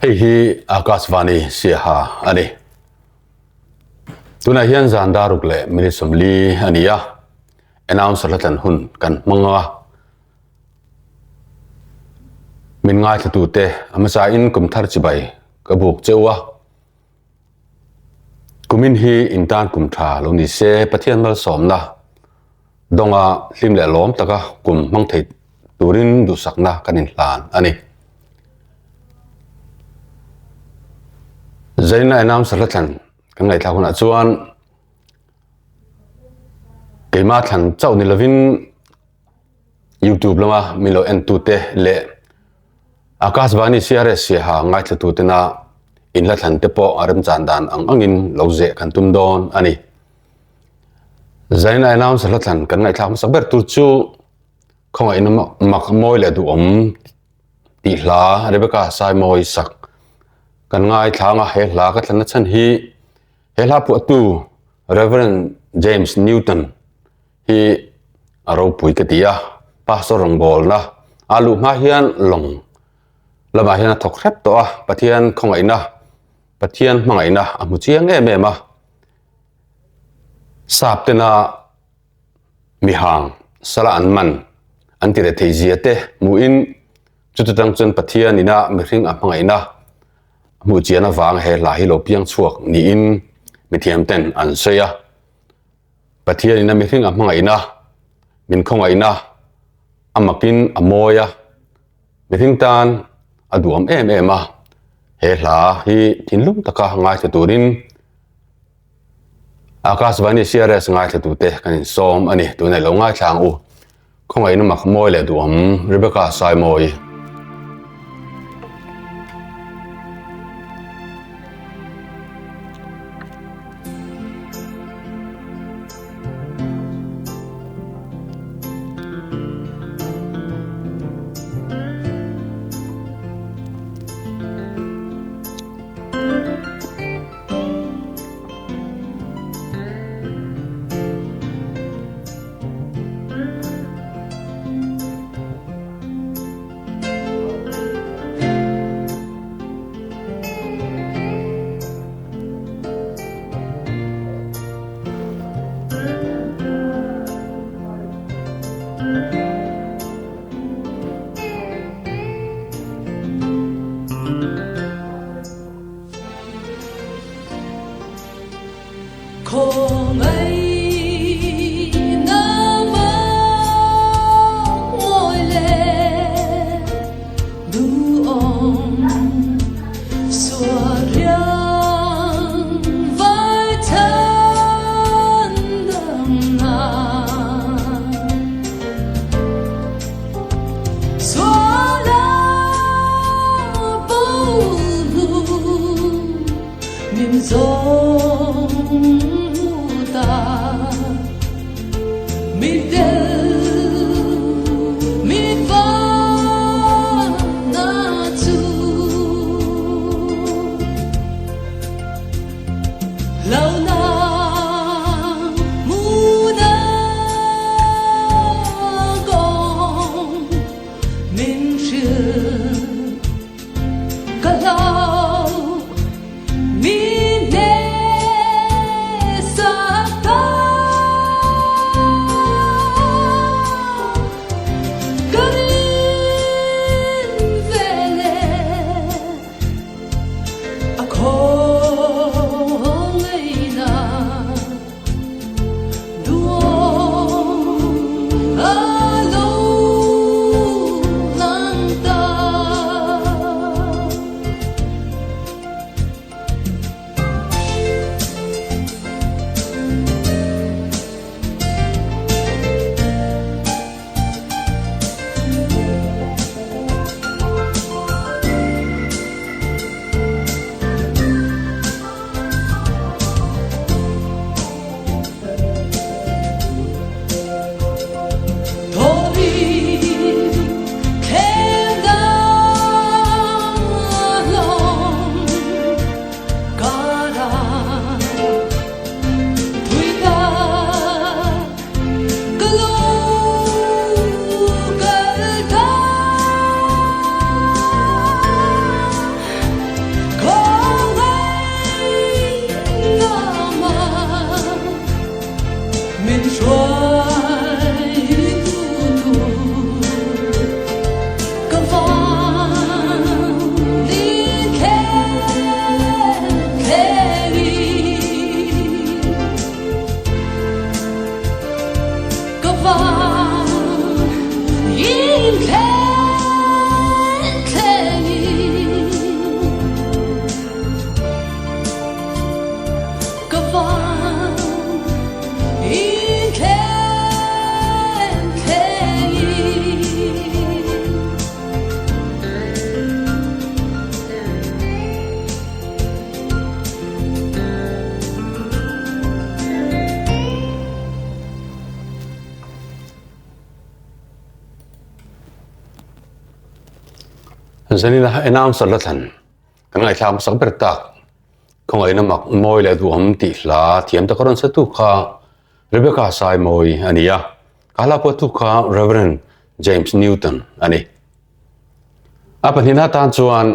Hei hi Akashvani Siaha a ni. Tunah hian zan daruk leh minute 40 a ni a, announcer hla tlan hun kan hmang a. Min ngaithlatute a hmasain kum thar chibai ka buk cheu a. Kumin hi intan kum tha lo ni se, Pathian malsawmna dawnga hlim leh lawm taka kum hmang thei turin duhsakna kan inhlan a ni. Zaina announcer hla thlan kan ngaihthlak hunah chuan keimah thlan chauh ni lovin YouTube lama min lo entute leh Akashvani CRS Siaha ngaithlatutena inhla thlan te pawh a remchan dan ang angin lo zeh kan tum dawn a ni. Zaina announcer hla thlan kan ngaihthlak hmasa ber tur chu khawngaihna mak mawi leh duhawm tih hla Rebecca Saimawi sak kan ngaithlang a, he hla ka thlanna chhan hi he hla phuahtu Reverend James Newton hi a ropui ka ti a, pastor rawngbawlna a luh hma hian lawng lamah hian a thawk hrep tawh a, Pathian khawngaihna, Pathian hmangaihna a hmu chiang em em a, sap tena mihang sala an man an ti reh theih zia te hmuhin chuti tang chuan Pathian ina mihring a hmangaihna hmuh chian avang he hla hi lo piang chhuak niin mithiam ten an sawi a. Pathianin a mihring a hmangaihna, min khawngaihna a makin a mawi a, mihring tan a duhawm em em a, he hla hi thinlung taka ngaithla turin Akashvani CRS ngaithla tute kan insawm a ni. Tunah ilo ngaithla ang u. Khawngaihna mak mawi leh duhawm Rebecca Saimawi. Zanina announcer la thlan kan ngaihthlak hmasak ber tak khawngaihna mak mawi leh duhawm tih hla thiam taka rawn satu kha Rebecca Saimawi a ni a, ka hla pawhtu kha Rev James Newton a ni. A pahnihna atan chuan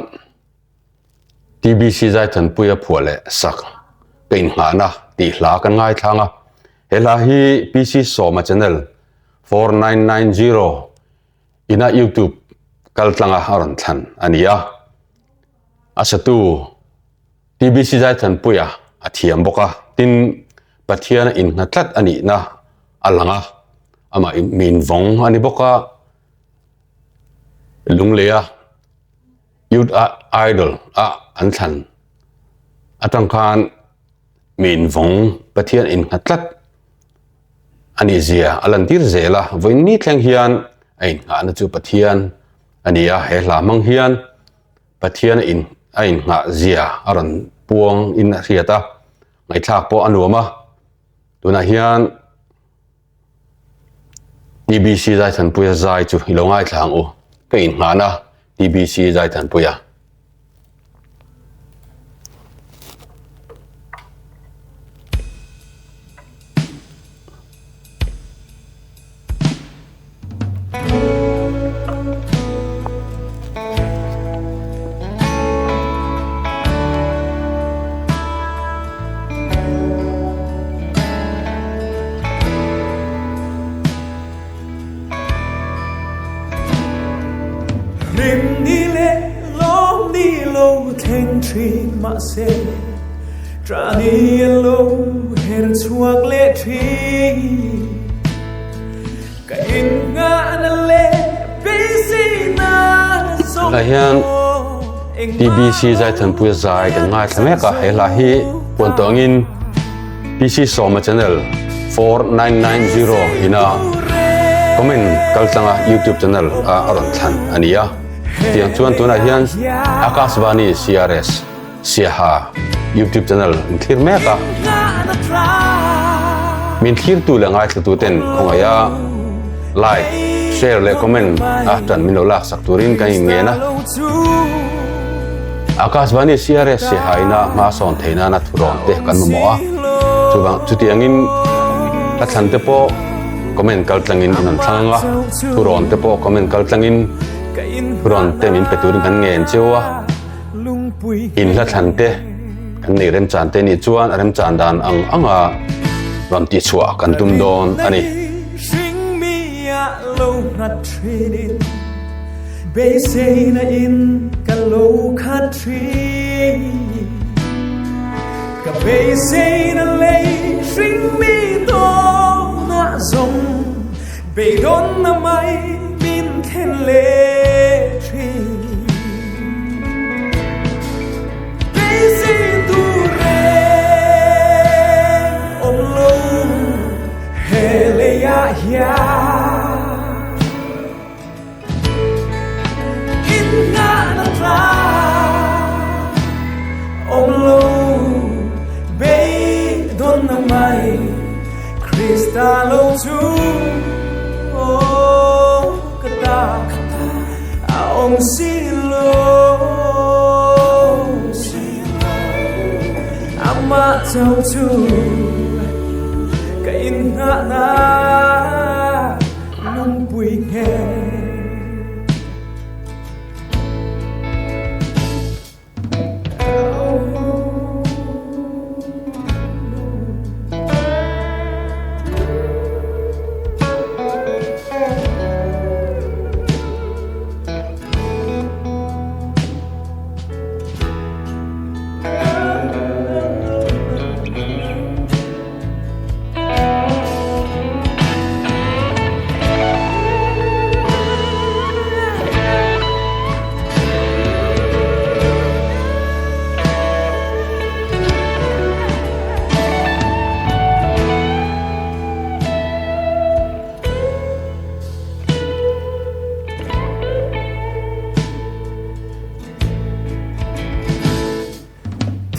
TBC Zaithanpuia phuah leh sak ka inngahna tih hla kan ngaithlang a, he hla hi PC Sawma channel 4990 ina YouTube kaltlanga a rawn thlan a ni a, a satu TBC Zaithanpuia a thiam bawk a, tin Pathian a innghat tlat a nihna a lang a, amah mi invawng a ni bawk a, Lungleia Youth Idol a an thlan atang khan mi invawng Pathian innghat tlat a nih zia a lantir zel a, vawiin ni thleng hian a innghahna chu Pathian a ni a, he hla hmang hian Pathian a in a innghah zia a rawn puang in a hriat a, ngaihthlak pawh a nuam a, tunah hian TBC Zaithanpuia zai chu i lo ngaithla ang u, ka inngahna TBC Zaithanpuia. Hlim ni leh lawm ni lo thleng thin mahse Tah ni a lo her chhuak leh thin Ka innghahna leh beiseina zawng Tunah hian TBC Zaithanpuia zai kan ngaithla mek a, he hla hi puan tawh angin PC Sawma channel 4990 ina comment kaltlanga YouTube channel a a rawn thlan a ni a. Tiang chuan tunah hian Akashvani CRS Siaha YouTube channel in thlir mek a, min thlirtu leh ngaithlatu ten khawngaih a like, share leh comment a tan min lo lak sak turin kan in ngen a. Akashvani CRS Siaha ina hma sawn theih nana thurawn te kan mamawh a, chuvang chutiangin hla thlan te pawh comment kal tlangin in rawn thlang ang a, thurawn te pawh comment kal tlangin thurawn te min pe turin kan ngen cheu a. In hla thlan te kan nei remchan te nih chuan a remchan dan ang anga rawn tihchhuah kan tum dawn a ni.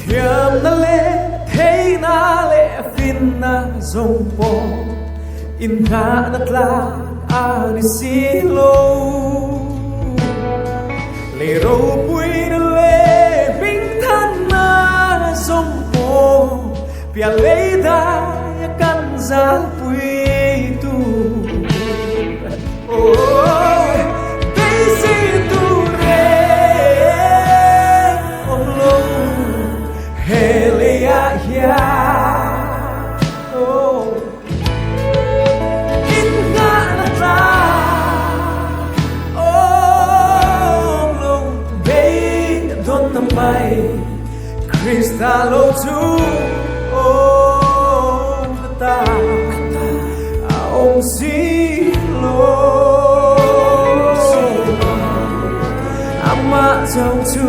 Thiamna leh theihna leh finna zawng pawh inngahna tlak a ni si lo. Lei ropuina leh hmingthanna zawng pawh pian lei daia kan zalpui tur. Aw, beisei tur reng awm lo he leiah hian. Aw. Innghahna tlak awm lo beidawnna mai Krista lo chu awm ka ta a awm si lo. Amah chauh chu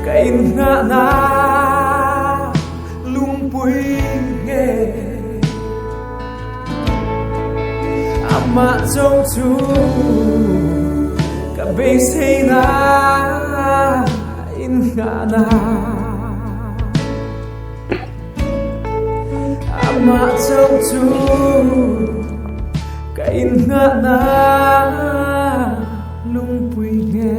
ka innghahna Lungpui nge amah chauh chu ka beiseina innghahna amah chauh chu ka innghahna lungpui nge.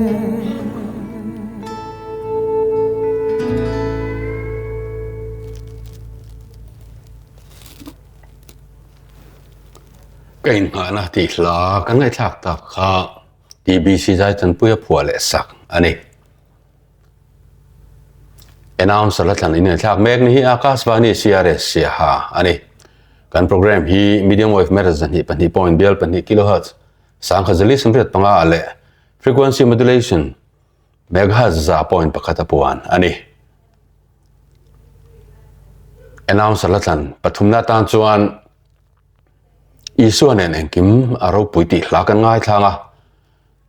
Ka inngahna tih hla kan ngaihthlak tak kha TBC Zaichanpuia phuah leh sak a ni. Announcer la thlan inngaihthlak mek ni hi Akashvani CRS Siaha a ni. Kan program hi medium wave meter zahnih pahnih point bial pahnih kilohertz sangkhat zali sawmriat panga ah leh frequency modulation Megahertz 1.1 a puan a ni. Announcer la thlan pathumna atan chuan Isua nen engkim a ropui tih hla kan ngaithlang a,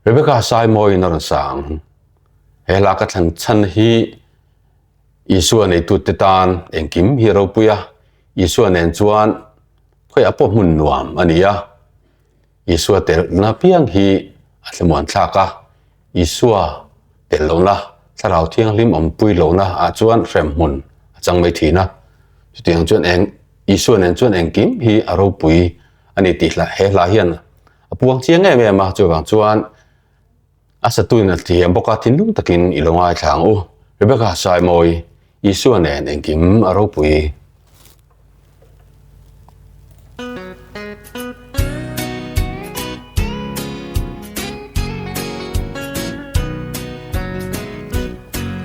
Rebecca Saimawiin a rawn sa ang. He hla ka thlan chhan hi Isua neitute tan engkim hi a ropui a, Isua nen chuan khawiah pawh hmun nuam a ni a. Isua telna piang hi a thlamuan thlak a, Isua tel lohna, Thlarau Thianghlim awmpui lohna ah chuan hremhmun a chang mai thin a. Chutiang chuan eng Isua nen chuan engkim hi a ropui a ni tih hla he hla hian a puang chiang em em a, chuvang chuan a satuin a thiam bawk a, thinlung takin i lo ngaithla ang u. Rebecca Saimawi, Isua nen engkim a ropui.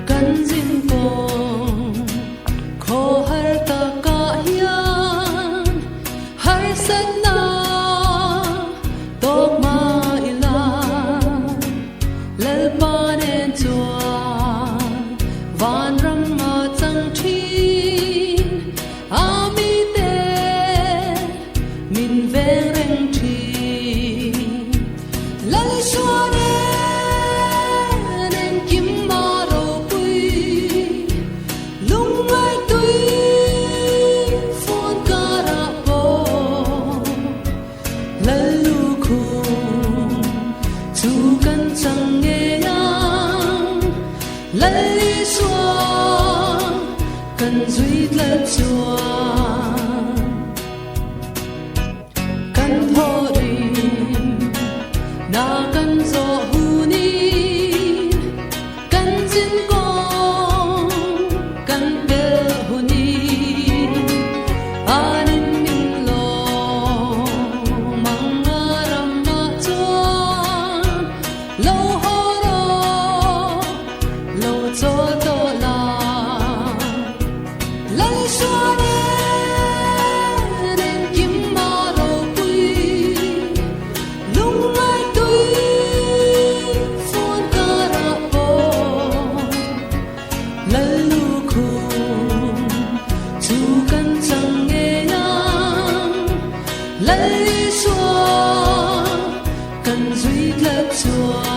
Kan zin kawng khaw har takah hian harsatna tawk mah ila Lalpa nen chuan vanram a chang thin a mite min veng reng thin. Lalsuan en engkim a ropui lungngai tui fawn karah pawh Lallukhum chu kan chang ngei ang Lalisua kan zui tlat chuan. Kan thawhrim na kan zawh hunin kan zin kawng kan pel hunin anin min lawm ang a ramah chuan lo haw rawh lo chawl tawh la. Lalsuan en engkim a ropui lungngai tui fawn karah pawh Lallukhum chu kan chang ngei ang Lalisua kan zui tlat chuan.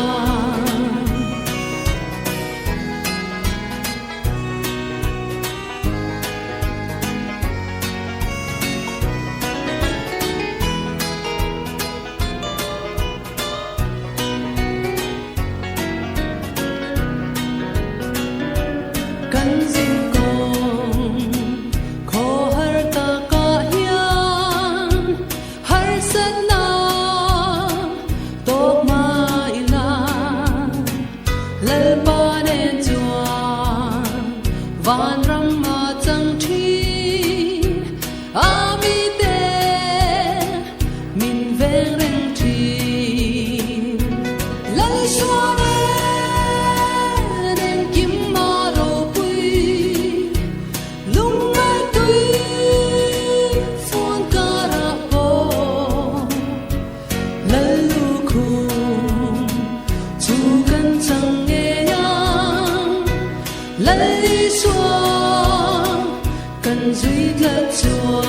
Kan zin kawng khaw har takah hian harsatna tawk mah ila. Lal Isua kan zui tlat chuan.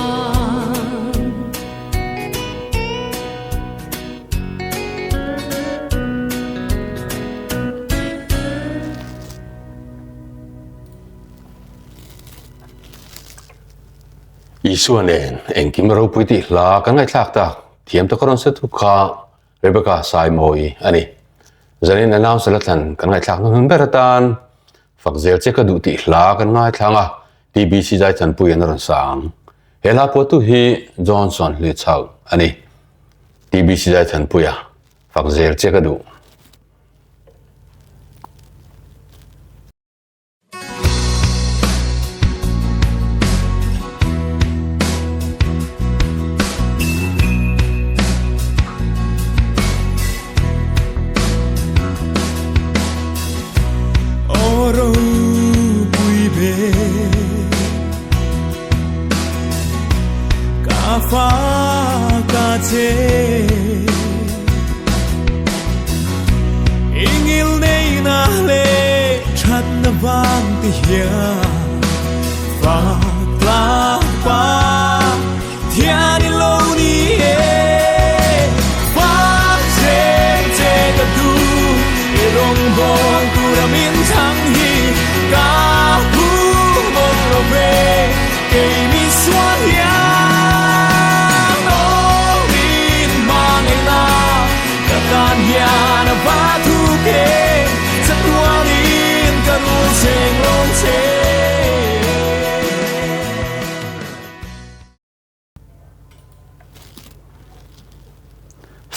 Isua nen engkim ropui tih hla kan ngaihthlak tak thiam taka rawn se thup kha Rebecca Saimawi a ni. Zanin announcer la thlan kan ngaihthlak hnuhnun ber atan fak zel che ka duh tih hla kan ngaithlang a, TBC Zaithanpui an rawn sa ang. He hla phuahtu hi Johnson Hlichhau a ni. TBC Zaithanpuia fak zel che ka duh.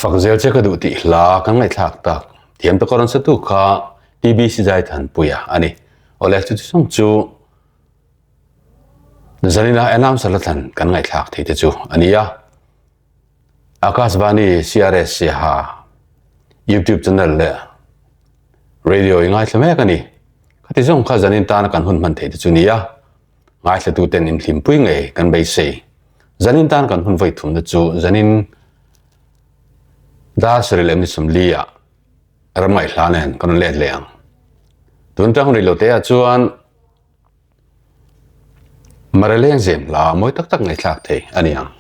Fak zel che ka duh tih hla kan ngaihthlak tak thiam taka rawn satu kha TBC Zaithanpuia a ni. Awle chu chu sawng chu Zanina announcer la thlan kan ngaihthlak thei te chu a ni a. Akashvani CRS Siaha YouTube channel leh radio i ngaithla mek a ni. Khati zawng kha zanin tana kan hun hman thei te chu ni a. Ngaithlatu ten inhlimpui ngei kan beisei. Zanin tan kan hun vawi thumna chu zanin dar sarih leh ni 40 ah ram ngaihhla nen kan rawn let leh ang. Tun tang rih lo te ah chuan Mareleng zem hla mawi tak tak ngaihthlak thei a ni ang.